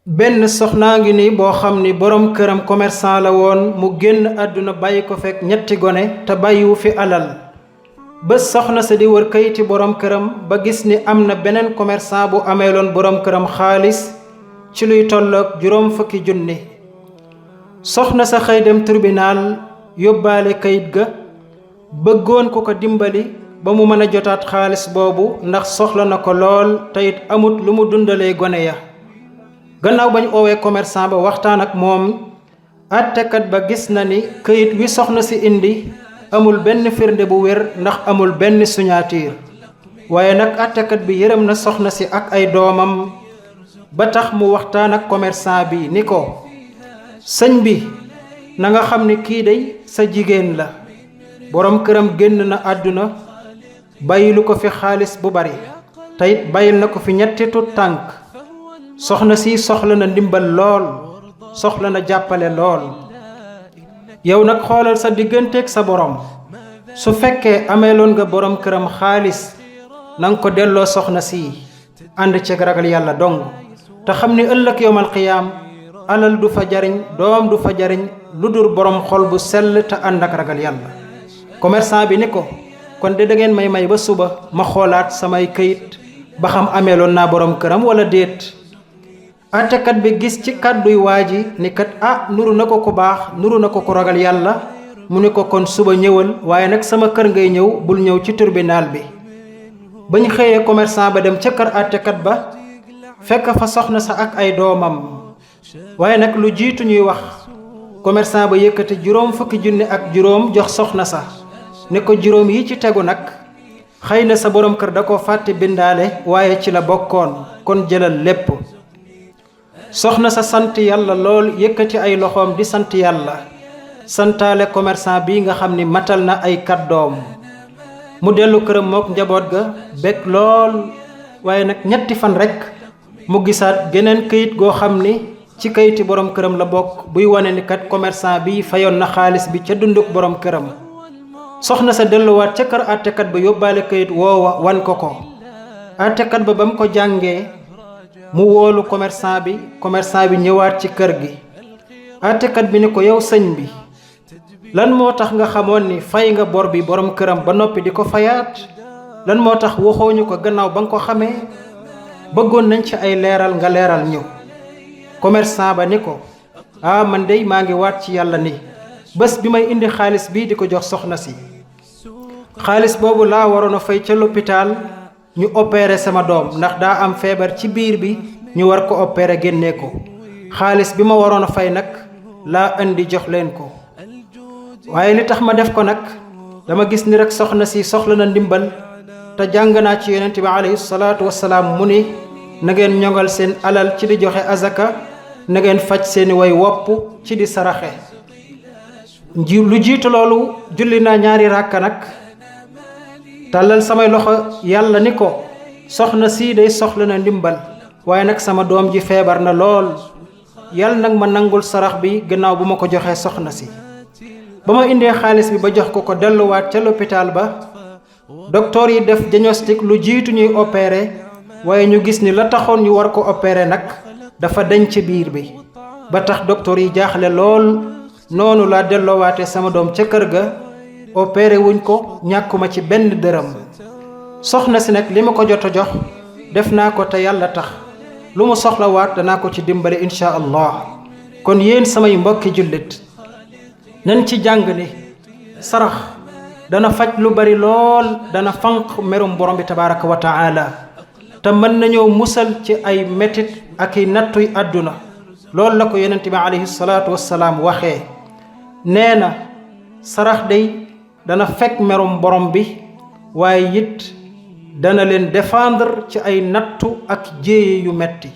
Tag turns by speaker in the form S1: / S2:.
S1: benn soxnaa ngi ni boo xam ni borom këram commerçant la woon mu génn àdduna bàyyi ko fekk ñetti gone te bàyyiwu fi alal bés soxna sa di wër kayiti borom këram ba gis ni am na beneen commerçant bu ameeloon borom këram xaalis ci luy tolloog 40,000. soxna sa xëy dem tribunal yóbbaale kayit ga bëggoon ku ko dimbali ba mu mën a jotaat xaalis boobu ndax soxla na ko lool te it amut lu mu dundalee gone ya. gannaaw bañ oowee commerçant ba waxtaan ak moom àttekat ba gis na ni këyit wi soxna si indi amul benn firnde bu wér ndax amul benn signature waaye nag àttekat bi yërëm na soxna si ak ay doomam ba tax mu waxtaan ak commerçant bi ni ko sëñ bi na nga xam ni kii day sa jigéen la borom këram génn na àdduna bàyyilu ko fi xaalis bu bari te it bàyyil na ko fi ñetti tut tànk soxna si soxla na ndimbal lool soxla na jàppale lool yow nag xoolal sa digganteeg sa borom su fekkee ameeloon nga borom këram xaalis nanga ko delloo soxna si ànd ceeg ragal yàlla dong te xam ni ëllëg yowmal qiyaam alal du fa jariñ doom du fa jariñ lu dul borom xol bu sell te ànd ak ragal yàlla. commerçant bi ni ko kon de da ngeen may ba suba ma xoolaat samay këyit ba xam ameeloon naa borom këram wala déet. àttekat bi gis ci kàdduy waa ji ni kat nuru na ko ku baax nuru na ko ku ragal yàlla mu ni ko kon suba ñëwal waaye nag sama kër ngay ñëw bul ñëw ci tribunal bi. bañ xëyee commerçant ba dem ca kër àttekat ba fekk fa soxna sa ak ay doomam waaye nag lu jiitu ñuy wax commerçant ba yëkkati 40,000 jox soxna sa ne ko 5 yi ci tegu nag xëy na sa borom kër da ko fàtte bindaale waaye ci la bokkoon kon jëlal lépp. soxna sa sant yàlla lool yëkkati ay loxoom di sant yàlla santaale commerçant bi nga xam ni matal na ay kàddoom mu dellu këram mook njaboot ga bég lool waaye nag ñetti fan rekk mu gisaat geneen këyit goo xam ni ci kayiti borom këram la bokk buy wane ni kat commerçant bi fayoon na xaalis bi ca dunduk borom këram. soxna sa delluwaat ca kër àttekat ba yóbbaale kayit woowa wan ko ko àttekat ba mu ko jàngee mu woolu commerçant bi ñëwaat ci kër gi. àttekat bi ni ko yow sëñ bi lan moo tax nga xamoon ni fay nga bor bi borom këram ba noppi di ko fayaat lan moo tax waxooñu ko gannaaw ba nga ko xamee bëggoon nañ ci ay leeral nga leeral ñu. commerçant ba ni ko man dey maa ngi waat ci yàlla ni bés bi may indi xaalis bii di ko jox soxna si xaalis boobu laa waroon a fay ca l'hôpital ñu opéré sama doom ndax daa am feebar ci biir bi ñu war ko opéré génnee ko xaalis bi ma waroon a fay nag laa indi jox leen ko waaye li tax ma def ko nag dama gis ni rek soxna si soxla na ndimbal te jàng naa ci yonent bi alayhi salaatu wassalaam mu ni na ngeen ñoŋal seen alal ci di joxe azaka na ngeen faj seeni way wopp ci di saraxe. lu jiitu loolu julli naa 2 ràkka nag tàllal samay loxo yàlla ni ko soxna sii day soxla na ndimbal waaye nag sama doom ji feebar na lool yàlla nag ma nangul sarax bi gannaaw bu ma ko joxee soxna si. ba ma indee xaalis bi ba jox ko delluwaat ca l'hôpital ba docteur yi def diagnostic lu jiitu ñuy opéré waaye ñu gis ni la taxoon ñu war ko opéré nag dafa deñ ci biir bi ba tax docteur yi jaaxle lool noonu laa delloowaate sama doom ca kër ga opéré wuñ ko ñàkkuma ci benn dërëm. soxna si nag li ma ko jot a jox def naa ko te yàlla tax lu mu soxlawaat danaa ko ci dimbale incha allah. kon yéen samay mbokki jullit nañ ci jàng ni sarax dana faj lu bari lool dana fanq merum borom bi tabaraka wa taala te mën nañoo musal ci ay metit ak i nattuy àdduna loolu la ko yonent bi alayhi salaatu wassalaam waxee nee na sarax day dana fekk merum borom bi waaye it dana leen défendre ci ay nattu ak jéeye yu metti